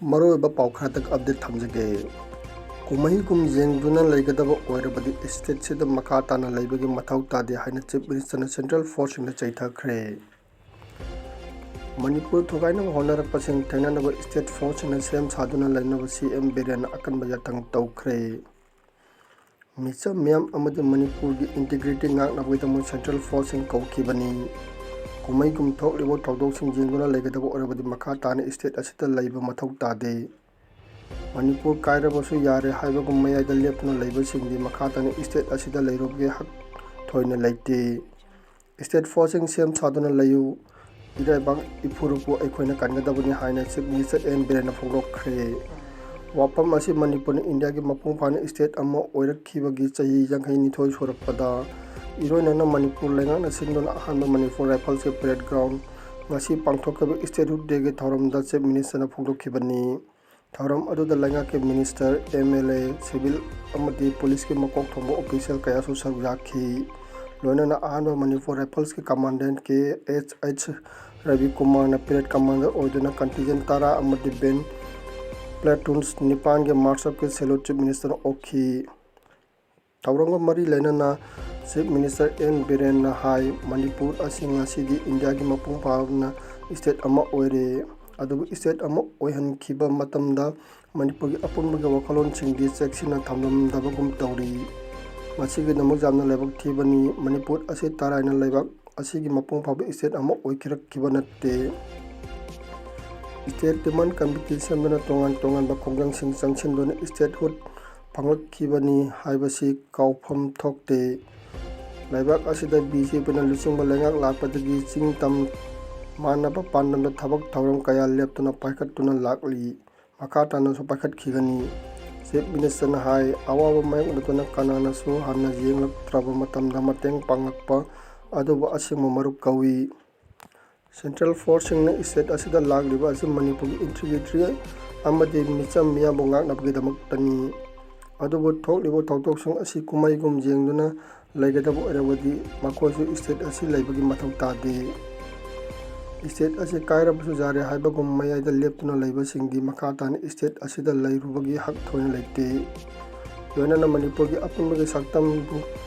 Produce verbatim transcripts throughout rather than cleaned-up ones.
ꯃꯔꯨꯑꯣꯏꯕ ꯄꯥꯎ ꯈꯔꯗꯪ ꯑꯞꯗꯦꯠ ꯊꯝꯖꯒꯦ꯫ ꯀꯨꯝꯍꯩꯒꯨꯝ ꯌꯦꯡꯗꯨꯅ ꯂꯩꯒꯗꯕ ꯑꯣꯏꯔꯕꯗꯤ ꯏꯁꯇꯦꯠꯁꯤꯗ ꯃꯈꯥ ꯇꯥꯅ ꯂꯩꯕꯒꯤ ꯃꯊꯧ ꯇꯥꯗꯦ ꯍꯥꯏꯅ ꯆꯤꯐ ꯃꯤꯅꯤꯁꯇꯔꯅ ꯁꯦꯟꯇ꯭ꯔꯦꯜ ꯐꯣꯔꯁꯁꯤꯡꯗ ꯆꯩꯊꯈ꯭ꯔꯦ꯫ ꯃꯅꯤꯄꯨꯔ ꯊꯨꯒꯥꯏꯅꯕ ꯍꯣꯠꯅꯔꯛꯄꯁꯤꯡ ꯊꯦꯡꯅꯅꯕ ꯏꯁꯇꯦꯠ ꯐꯣꯔꯁꯁꯤꯡꯅ ꯁꯦꯝ ꯁꯥꯗꯨꯅ ꯂꯩꯅꯕ ꯁꯤ ꯑꯦꯝ ꯕꯤꯔꯦꯟꯅ ꯑꯀꯟꯕ ꯌꯥꯊꯪ ꯇꯧꯈ꯭ꯔꯦ꯫ ꯃꯤꯆꯝ ꯃꯤꯌꯥꯝ ꯑꯃꯗꯤ ꯃꯅꯤꯄꯨꯔꯒꯤ ꯏꯟꯇꯤꯒ꯭ꯔꯤꯇꯤ ꯉꯥꯛꯅꯕꯒꯤꯗꯃꯛ ꯁꯦꯟꯇ꯭ꯔꯦꯜ ꯐꯣꯔꯁꯁꯤꯡ ꯀꯧꯈꯤꯕꯅꯤ꯫ ꯀꯨꯝꯍꯩꯒꯨꯝ ꯊꯣꯛꯂꯤꯕ ꯊꯧꯗꯣꯛꯁꯤꯡ ꯌꯦꯡꯗꯨꯅ ꯂꯩꯒꯗꯕ ꯑꯣꯏꯔꯕꯗꯤ ꯃꯈꯥ ꯇꯥꯅ ꯏꯁꯇꯦꯠ ꯑꯁꯤꯗ ꯂꯩꯕ ꯃꯊꯧ ꯇꯥꯗꯦ꯫ ꯃꯅꯤꯄꯨꯔ ꯀꯥꯏꯔꯕꯁꯨ ꯌꯥꯔꯦ ꯍꯥꯏꯕꯒꯨꯝ ꯃꯌꯥꯏꯗ ꯂꯦꯞꯇꯨꯅ ꯂꯩꯕꯁꯤꯡꯗꯤ ꯃꯈꯥ ꯇꯥꯅ ꯏꯁꯇꯦꯠ ꯑꯁꯤꯗ ꯂꯩꯔꯨꯕꯒꯤ ꯍꯛ ꯊꯣꯏꯅ ꯂꯩꯇꯦ꯫ ꯏꯁꯇꯦꯠ ꯐꯣꯔꯁꯁꯤꯡ ꯁꯦꯝ ꯁꯥꯗꯨꯅ ꯂꯩꯌꯨ, ꯏꯔꯩꯕꯥꯛ ꯏꯐꯨꯔꯨꯞꯄꯨ ꯑꯩꯈꯣꯏꯅ ꯀꯟꯒꯗꯕꯅꯤ ꯍꯥꯏꯅ ꯆꯤꯐ ꯃꯤꯅꯤꯁꯇꯔ ꯑꯦꯟ ꯕꯤꯔꯦꯟꯅ ꯐꯣꯡꯗꯣꯛꯈ꯭ꯔꯦ꯫ ꯋꯥꯐꯝ ꯑꯁꯤ ꯃꯅꯤꯄꯨꯔꯅ ꯏꯟꯗꯤꯌꯥꯒꯤ ꯃꯄꯨꯡ ꯐꯥꯅ ꯏꯁꯇꯦꯠ ꯑꯃ ꯑꯣꯏꯔꯛꯈꯤꯕꯒꯤ ꯆꯍꯤ ꯌꯥꯡꯈꯩ ꯅꯤꯊꯣꯏ ꯁꯨꯔꯛꯄꯗ ꯏꯔꯣꯏꯅꯅ ꯃꯅꯤꯄꯨꯔ ꯂꯩꯉꯥꯛꯅ ꯁꯤꯟꯗꯨꯅ ꯑꯍꯥꯟꯕ ꯃꯅꯤꯄꯨꯔ ꯔꯥꯏꯐꯜꯁꯀꯤ ꯄꯔꯦꯗ ꯒ꯭ꯔꯥꯎꯟ ꯉꯁꯤ ꯄꯥꯡꯊꯣꯛꯈꯤꯕ ꯏꯁꯇꯦꯠꯍꯨꯗ ꯗꯦꯒꯤ ꯊꯧꯔꯝꯗ ꯆꯤꯐ ꯃꯤꯅꯤꯁꯇꯔꯅ ꯐꯣꯡꯗꯣꯛꯈꯤꯕꯅꯤ꯫ ꯊꯧꯔꯝ ꯑꯗꯨꯗ ꯂꯩꯉꯥꯛꯀꯤ minister, M L A, civil ꯑꯃꯗꯤ ꯄꯨꯂꯤꯁꯀꯤ ꯃꯀꯣꯛ ꯊꯣꯡꯕ ꯑꯣꯐꯤꯁꯤꯌꯦꯜ ꯀꯌꯥꯁꯨ ꯁꯔꯨꯛ ꯌꯥꯈꯤ꯫ ꯂꯣꯏꯅꯅ ꯑꯍꯥꯟꯕ ꯃꯅꯤꯄꯨꯔ ꯔꯥꯏꯐꯜꯁꯀꯤ ꯀꯃꯥꯟꯗꯦꯟ ꯀꯦ ꯑꯦꯆ ꯑꯩꯆ ꯔꯕꯤꯀꯨꯃꯥꯔꯅ ꯄꯦꯔꯦꯗ ꯀꯃꯥꯟꯗꯔ ꯑꯣꯏꯗꯨꯅ ꯀꯟꯇꯤꯟꯖꯦꯟ ꯇꯔꯥ ꯑꯃꯗꯤ ꯕꯦꯟ ꯄ꯭ꯂꯦꯇꯨꯟꯁ ꯅꯤꯄꯥꯟꯒꯤ ꯃꯥꯔꯆ ꯑꯞꯀꯤ ꯁꯦꯂ꯭ꯌꯨꯠ ꯆꯤꯐ ꯃꯤꯅꯤꯁꯇꯔꯅ ꯑꯣꯛꯈꯤ꯫ ꯊꯧꯔꯝꯒ ꯃꯔꯤ ꯂꯩꯅꯅ ꯆꯤꯐ ꯃꯤꯅꯤꯁꯇꯔ ꯑꯦꯟ ꯕꯤꯔꯦꯟꯅ ꯍꯥꯏ, ꯃꯅꯤꯄꯨꯔ ꯑꯁꯤ ꯉꯁꯤꯗꯤ ꯏꯟꯗꯤꯌꯥꯒꯤ ꯃꯄꯨꯡ ꯐꯥꯅ ꯏꯁꯇꯦꯠ ꯑꯃ ꯑꯣꯏꯔꯦ꯫ ꯑꯗꯨꯕꯨ ꯏꯁꯇꯦꯠ ꯑꯃ ꯑꯣꯏꯍꯟꯈꯤꯕ ꯃꯇꯝꯗ ꯃꯅꯤꯄꯨꯔꯒꯤ ꯑꯄꯨꯟꯕꯒꯤ ꯋꯥꯈꯜꯂꯣꯟꯁꯤꯡꯗꯤ ꯆꯦꯛꯁꯤꯟꯅ ꯊꯝꯂꯝꯗꯕꯒꯨꯝ ꯇꯧꯔꯤ꯫ ꯃꯁꯤꯒꯤꯗꯃꯛ ꯌꯥꯝꯅ ꯂꯥꯏꯕꯛ ꯊꯤꯕꯅꯤ꯫ ꯃꯅꯤꯄꯨꯔ ꯑꯁꯤ ꯇꯔꯥꯏꯅ ꯂꯩꯕꯥꯛ ꯑꯁꯤꯒꯤ ꯃꯄꯨꯡ ꯐꯥꯕ ꯏꯁꯇꯦꯠ ꯑꯃ ꯑꯣꯏꯈꯤꯔꯛꯈꯤꯕ ꯅꯠꯇꯦ꯫ ꯏꯁꯇꯦꯠ ꯗꯤꯃꯥꯟ ꯀꯃꯤꯇꯤ ꯁꯦꯝꯗꯨꯅ ꯇꯣꯉꯥꯟ ꯇꯣꯉꯥꯟꯕ ꯈꯣꯡꯖꯪꯁꯤꯡ ꯆꯪꯁꯤꯟꯗꯨꯅ ꯏꯁꯇꯦꯠꯍꯨꯗ ꯐꯪꯂꯛꯈꯤꯕꯅꯤ ꯍꯥꯏꯕꯁꯤ ꯀꯥꯎꯐꯝ ꯊꯣꯛꯇꯦ꯫ ꯂꯩꯕꯥꯛ ꯑꯁꯤꯗ ꯕꯤ ꯖꯦ ꯄꯤꯅ ꯂꯨꯆꯤꯡꯕ ꯂꯩꯉꯥꯛ ꯂꯥꯛꯄꯗꯒꯤ ꯆꯤꯡ ꯇꯝ ꯃꯥꯟꯅꯕ ꯄꯥꯟꯗꯝꯗ ꯊꯕꯛ ꯊꯧꯔꯝ ꯀꯌꯥ ꯂꯦꯞꯇꯅ ꯄꯥꯏꯈꯠꯇꯨꯅ ꯂꯥꯛꯂꯤ꯫ ꯃꯈꯥ ꯇꯥꯅꯁꯨ ꯄꯥꯏꯈꯠꯈꯤꯒꯅꯤ꯫ ꯆꯤꯐ ꯃꯤꯅꯤꯁꯇꯔꯅ ꯍꯥꯏ, ꯑꯋꯥꯕ ꯃꯥꯌꯣꯛꯅꯗꯨꯅ ꯀꯅꯥꯅꯁꯨ ꯍꯥꯟꯅ ꯌꯦꯡꯂꯛꯇ꯭ꯔꯕ ꯃꯇꯝꯗ ꯃꯇꯦꯡ ꯄꯥꯡꯂꯛꯄ ꯑꯗꯨꯕꯨ ꯑꯁꯦꯡꯕ ꯃꯔꯨꯞ ꯀꯧꯏ꯫ ꯁꯦꯟꯇ꯭ꯔꯦꯜ ꯐꯣꯔꯁꯁꯤꯡꯅ ꯏꯁꯇꯦꯠ ꯑꯁꯤꯗ ꯂꯥꯛꯂꯤꯕ ꯑꯁꯤ ꯃꯅꯤꯄꯨꯔꯒꯤ ꯏꯟꯇꯤꯒ꯭ꯔꯤꯇꯤ ꯑꯃꯗꯤ ꯃꯤꯆꯝ ꯃꯤꯌꯥꯝꯕꯨ ꯉꯥꯛꯅꯕꯒꯤꯗꯃꯛꯇꯅꯤ꯫ ꯑꯗꯨꯕꯨ ꯊꯣꯛꯂꯤꯕ ꯊꯧꯗꯣꯛꯁꯤꯡ ꯑꯁꯤ ꯀꯨꯝꯍꯩꯒꯨꯝ ꯌꯦꯡꯗꯨꯅ ꯂꯩꯒꯗꯕ ꯑꯣꯏꯔꯕꯗꯤ ꯃꯈꯣꯏꯁꯨ ꯏꯁꯇꯦꯠ ꯑꯁꯤ ꯂꯩꯕꯒꯤ ꯃꯊꯧ ꯇꯥꯗꯦ꯫ ꯁ꯭ꯇꯦꯠ ꯑꯁꯤ ꯀꯥꯏꯔꯕꯁꯨ ꯌꯥꯔꯦ ꯍꯥꯏꯕꯒꯨꯝ ꯃꯌꯥꯏꯗ ꯂꯦꯞꯇꯨꯅ ꯂꯩꯕꯁꯤꯡꯗꯤ ꯃꯈꯥ ꯇꯥꯅ ꯁ꯭ꯇꯦꯠ ꯑꯁꯤꯗ ꯂꯩꯔꯨꯕꯒꯤ ꯍꯛ ꯊꯣꯏꯅ ꯂꯩꯇꯦ꯫ ꯂꯣꯏꯅꯅ ꯃꯅꯤꯄꯨꯔꯒꯤ ꯑꯄꯨꯟꯕꯒꯤ ꯁꯛꯇꯝꯕꯨ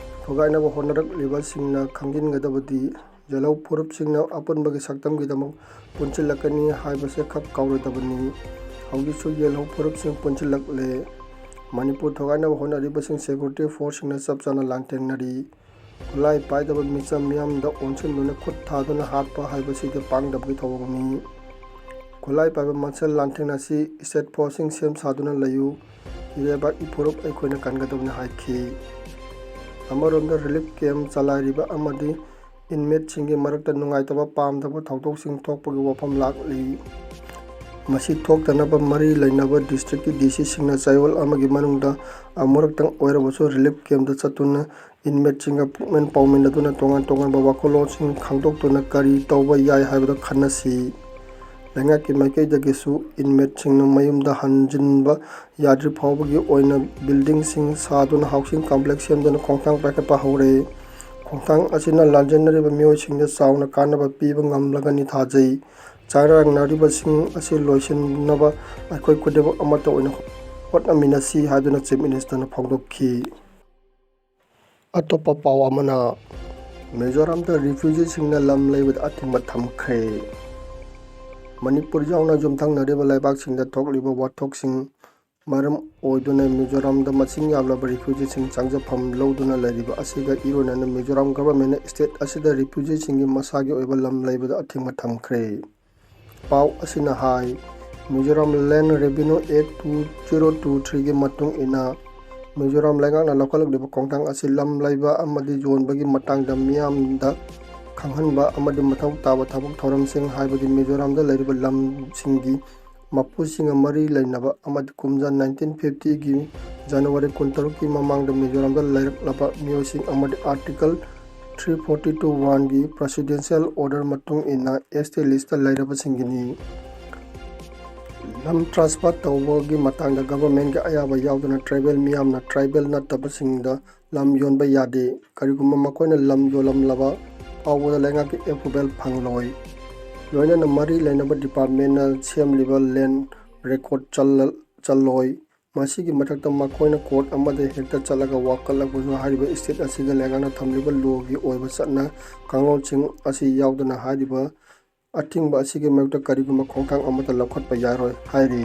ꯊꯨꯒꯥꯏꯅꯕ ꯍꯣꯠꯅꯔꯛꯂꯤꯕꯁꯤꯡꯅ ꯈꯪꯖꯤꯟꯒꯗꯕꯗꯤ, ꯌꯦꯜꯍꯧ ꯐꯨꯔꯨꯞꯁꯤꯡꯅ ꯑꯄꯨꯟꯕꯒꯤ ꯁꯛꯇꯝꯒꯤꯗꯃꯛ ꯄꯨꯟꯁꯤꯜꯂꯛꯀꯅꯤ ꯍꯥꯏꯕꯁꯦ ꯈꯛ ꯀꯥꯎꯔꯣꯏꯗꯕꯅꯤ꯫ ꯍꯧꯖꯤꯛꯁꯨ ꯌꯦꯜꯍꯧ ꯐꯨꯔꯨꯞꯁꯤꯡ ꯄꯨꯟꯁꯤꯜꯂꯛꯂꯦ꯫ ꯃꯅꯤꯄꯨꯔ ꯊꯨꯒꯥꯏꯅꯕ ꯍꯣꯠꯅꯔꯤꯕꯁꯤꯡ ꯁꯦꯀ꯭ꯌꯨꯔꯤꯇꯤ ꯐꯣꯔꯁꯁꯤꯡꯅ ꯆꯞ ꯆꯥꯅ ꯂꯥꯟꯊꯦꯡꯅꯔꯤ꯫ ꯈꯨꯠꯂꯥꯏ ꯄꯥꯏꯗꯕ ꯃꯤꯆꯝ ꯃꯤꯌꯥꯝꯗ ꯑꯣꯟꯁꯤꯟꯗꯨꯅ ꯈꯨꯠ ꯊꯥꯗꯨꯅ ꯍꯥꯠꯄ ꯍꯥꯏꯕꯁꯤꯗꯤ ꯄꯥꯡꯗꯕꯒꯤ ꯊꯧꯑꯣꯡꯅꯤ꯫ ꯈꯨꯠꯂꯥꯏ ꯄꯥꯏꯕ ꯃꯁꯦꯜ ꯂꯥꯟꯊꯦꯡꯅꯁꯤ, ꯁ꯭ꯇꯦꯠ ꯐꯣꯔꯁꯁꯤꯡ ꯁꯦꯝ ꯁꯥꯗꯨꯅ ꯂꯩꯌꯨ, ꯏꯔꯩꯕꯥꯛ ꯏꯐꯨꯔꯨꯞ ꯑꯩꯈꯣꯏꯅ ꯀꯟꯒꯗꯕꯅꯤ ꯍꯥꯏꯈꯤ꯫ ꯑꯃꯔꯣꯝꯗ ꯔꯤꯂꯤꯐ ꯀꯦꯝꯞ ꯆꯂꯥꯏꯔꯤꯕ ꯑꯃꯗꯤ ꯏꯟꯃꯦꯠꯁꯤꯡꯒꯤ ꯃꯔꯛꯇ ꯅꯨꯡꯉꯥꯏꯇꯕ ꯄꯥꯝꯗꯕ ꯊꯧꯗꯣꯛꯁꯤꯡ ꯊꯣꯛꯄꯒꯤ ꯋꯥꯐꯝ ꯂꯥꯛꯂꯤ꯫ ꯃꯁꯤ ꯊꯣꯛꯇꯅꯕ ꯃꯔꯤ ꯂꯩꯅꯕ ꯗꯤꯁꯇ꯭ꯔꯤꯛꯀꯤ ꯗꯤ ꯁꯤꯁꯤꯡꯅ ꯆꯌꯣꯜ ꯑꯃꯒꯤ ꯃꯅꯨꯡꯗ ꯑꯃꯨꯔꯛꯇꯪ ꯑꯣꯏꯔꯕꯁꯨ ꯔꯤꯂꯤꯐ ꯀꯦꯝꯞꯇ ꯆꯠꯇꯨꯅ ꯏꯟꯃꯦꯠꯁꯤꯡꯒ ꯄꯨꯛꯃꯦꯟ ꯄꯥꯎꯃꯤꯟꯅꯗꯨꯅ ꯇꯣꯉꯥꯟ ꯇꯣꯉꯥꯟꯕ ꯋꯥꯈꯜꯂꯣꯟꯁꯤꯡ ꯈꯪꯗꯣꯛꯇꯨꯅ ꯀꯔꯤ ꯇꯧꯕ ꯌꯥꯏ ꯍꯥꯏꯕꯗꯨ ꯈꯟꯅꯁꯤ꯫ ꯂꯩꯉꯥꯛꯀꯤ ꯃꯥꯏꯀꯩꯗꯒꯤꯁꯨ ꯏꯟꯃꯦꯠꯁꯤꯡꯅ ꯃꯌꯨꯝꯗ ꯍꯟꯖꯤꯟꯕ ꯌꯥꯗ꯭ꯔꯤ ꯐꯥꯎꯕꯒꯤ ꯑꯣꯏꯅ ꯕꯤꯜꯗꯤꯡꯁꯤꯡ ꯁꯥꯗꯨꯅ ꯍꯥꯎꯁꯤꯡ ꯀꯝꯄ꯭ꯂꯦꯛꯁ ꯁꯦꯝꯗꯨꯅ ꯈꯣꯡꯊꯥꯡ ꯄꯥꯏꯈꯠꯄ ꯍꯧꯔꯦ꯫ ꯈꯣꯡꯊꯥꯡ ꯑꯁꯤꯅ ꯂꯥꯟꯖꯦꯟꯅꯔꯤꯕ ꯃꯤꯑꯣꯏꯁꯤꯡꯗ ꯆꯥꯎꯅ ꯀꯥꯟꯅꯕ ꯄꯤꯕ ꯉꯝꯂꯒꯅꯤ ꯊꯥꯖꯩ꯫ ꯆꯔꯥꯡꯅꯔꯤꯕꯁꯤꯡ ꯑꯁꯤ ꯂꯣꯏꯁꯤꯟꯅꯕ ꯑꯩꯈꯣꯏ ꯈꯨꯗꯤꯡꯃꯛ ꯑꯃꯠꯇ ꯑꯣꯏꯅ ꯍꯣꯠꯅꯃꯤꯟꯅꯁꯤ ꯍꯥꯏꯗꯨꯅ ꯆꯤꯐ ꯃꯤꯅꯤꯁꯇꯔꯅ ꯐꯣꯡꯗꯣꯛꯈꯤ꯫ ꯑꯇꯣꯞꯄ ꯄꯥꯎ ꯑꯃꯅ, ꯃꯤꯖꯣꯔꯥꯝꯗ ꯔꯤꯐ꯭ꯌꯨꯖꯤꯁꯤꯡꯅ ꯂꯝ ꯂꯩꯕꯗ ꯑꯊꯤꯡꯕ ꯊꯝꯈ꯭ꯔꯦ꯫ ꯃꯅꯤꯄꯨꯔ ꯌꯥꯎꯅ ꯌꯨꯝꯊꯪꯅꯔꯤꯕ ꯂꯩꯕꯥꯛꯁꯤꯡꯗ ꯊꯣꯛꯂꯤꯕ ꯋꯥꯊꯣꯛꯁꯤꯡ ꯃꯔꯝ ꯑꯣꯏꯗꯨꯅ ꯃꯤꯖꯣꯔꯥꯝꯗ ꯃꯁꯤꯡ ꯌꯥꯝꯂꯕ ꯔꯤꯐ꯭ꯌꯨꯖꯤꯁꯤꯡ ꯆꯪꯖꯐꯝ ꯂꯧꯗꯨꯅ ꯂꯩꯔꯤꯕ ꯑꯁꯤꯒ ꯏꯔꯣꯏꯅꯅ ꯃꯤꯖꯣꯔꯥꯝ ꯒꯚꯔꯟꯃꯦꯟꯠꯅ ꯁ꯭ꯇꯦꯠ ꯑꯁꯤꯗ ꯔꯤꯐ꯭ꯌꯨꯖꯤꯁꯤꯡꯒꯤ ꯃꯁꯥꯒꯤ ꯑꯣꯏꯕ ꯂꯝ ꯂꯩꯕꯗ ꯑꯊꯤꯡꯕ ꯊꯝꯈ꯭ꯔꯦ꯫ ꯄꯥꯎ ꯑꯁꯤꯅ ꯍꯥꯏ, ꯃꯤꯖꯣꯔꯥꯝ ꯂꯦꯟꯗ ꯔꯦꯚꯤꯅ꯭ꯌꯨ ꯑꯦꯛ ꯇꯨ ꯖꯤꯔꯣ ꯇꯨ ꯊ꯭ꯔꯤꯒꯤ ꯃꯇꯨꯡ ꯏꯟꯅ, ꯃꯤꯖꯣꯔꯥꯝ ꯂꯩꯉꯥꯛꯅ ꯂꯧꯈꯠꯂꯛꯂꯤꯕ ꯈꯣꯡꯊꯥꯡ ꯑꯁꯤ ꯂꯝ ꯂꯩꯕ ꯑꯃꯗꯤ ꯌꯣꯟꯕꯒꯤ ꯃꯇꯥꯡꯗ ꯃꯤꯌꯥꯝꯗ ꯈꯪꯍꯟꯕ ꯑꯃꯗꯤ ꯃꯊꯧ ꯇꯥꯕ ꯊꯕꯛ ꯊꯧꯔꯝꯁꯤꯡ, ꯍꯥꯏꯕꯗꯤ ꯃꯤꯖꯣꯔꯥꯝꯗ ꯂꯩꯔꯤꯕ ꯂꯝꯁꯤꯡꯒꯤ ꯃꯄꯨꯁꯤꯡꯒ ꯃꯔꯤ ꯂꯩꯅꯕ ꯑꯃꯗꯤ ꯀꯨꯝꯖꯥ ꯅꯥꯏꯟꯇꯤꯟ ꯐꯤꯐꯇꯤꯒꯤ ꯖꯅꯋꯥꯔꯤ ꯀꯨꯟꯇꯔꯨꯛꯀꯤ ꯃꯃꯥꯡꯗ ꯃꯤꯖꯣꯔꯥꯝꯗ ꯂꯩꯔꯛꯂꯕ ꯃꯤꯑꯣꯏꯁꯤꯡ ꯑꯃꯗꯤ ꯑꯥꯔꯇꯤꯀꯜ ꯊ꯭ꯔꯤ ꯐꯣꯔꯇꯤ ꯇꯨ ꯋꯥꯟꯒꯤ ꯄ꯭ꯔꯦꯁꯤꯗꯦꯟꯁꯤꯌꯦꯜ ꯑꯣꯔꯗꯔ ꯃꯇꯨꯡ ꯏꯟꯅ ꯑꯦꯁ ꯇꯤ ꯂꯤꯁꯇ ꯂꯩꯔꯕꯁꯤꯡꯒꯤꯅꯤ꯫ ꯂꯝ ꯇ꯭ꯔꯥꯟꯁꯐꯔ ꯇꯧꯕꯒꯤ ꯃꯇꯥꯡꯗ ꯒꯚꯔꯟꯃꯦꯟꯠꯀꯤ ꯑꯌꯥꯕ ꯌꯥꯎꯗꯅ ꯇ꯭ꯔꯥꯏꯕꯦꯜ ꯃꯤꯌꯥꯝꯅ ꯇ꯭ꯔꯥꯏꯕꯦꯜ ꯅꯠꯇꯕꯁꯤꯡꯗ ꯂꯝ ꯌꯣꯟꯕ ꯌꯥꯗꯦ꯫ ꯀꯔꯤꯒꯨꯝꯕ ꯃꯈꯣꯏꯅ ꯂꯝ ꯌꯣꯜꯂꯝꯂꯕ ꯐꯥꯎꯕꯗ ꯂꯩꯉꯥꯛꯀꯤ ꯑꯦꯄ꯭ꯔꯨꯚꯦꯜ ꯐꯪꯂꯣꯏ꯫ ꯂꯣꯏꯅꯅ ꯃꯔꯤ ꯂꯩꯅꯕ ꯗꯤꯄꯥꯔꯠꯃꯦꯟꯅ ꯁꯦꯝꯂꯤꯕ ꯂꯦꯟ ꯔꯦꯀꯣꯔꯠ ꯆꯜꯂꯣꯏ꯫ ꯃꯁꯤꯒꯤ ꯃꯊꯛꯇ ꯃꯈꯣꯏꯅ ꯀꯣꯔꯠ ꯑꯃꯗ ꯍꯦꯛꯇ ꯆꯠꯂꯒ ꯋꯥꯀꯠꯂꯛꯄꯁꯨ ꯍꯥꯏꯔꯤꯕ ꯏꯁꯇꯦꯠ ꯑꯁꯤꯒ ꯂꯩꯉꯥꯛꯅ ꯊꯝꯂꯤꯕ ꯂꯣꯒꯤ ꯑꯣꯏꯕ ꯆꯠꯅ ꯀꯥꯡꯂꯣꯟꯁꯤꯡ ꯑꯁꯤ ꯌꯥꯎꯗꯅ ꯍꯥꯏꯔꯤꯕ ꯑꯊꯤꯡꯕ ꯑꯁꯤꯒꯤ ꯃꯥꯌꯣꯛꯇ ꯀꯔꯤꯒꯨꯝꯕ ꯈꯣꯡꯊꯥꯡ ꯑꯃꯠꯇ ꯂꯧꯈꯠꯄ ꯌꯥꯔꯣꯏ ꯍꯥꯏꯔꯤ꯫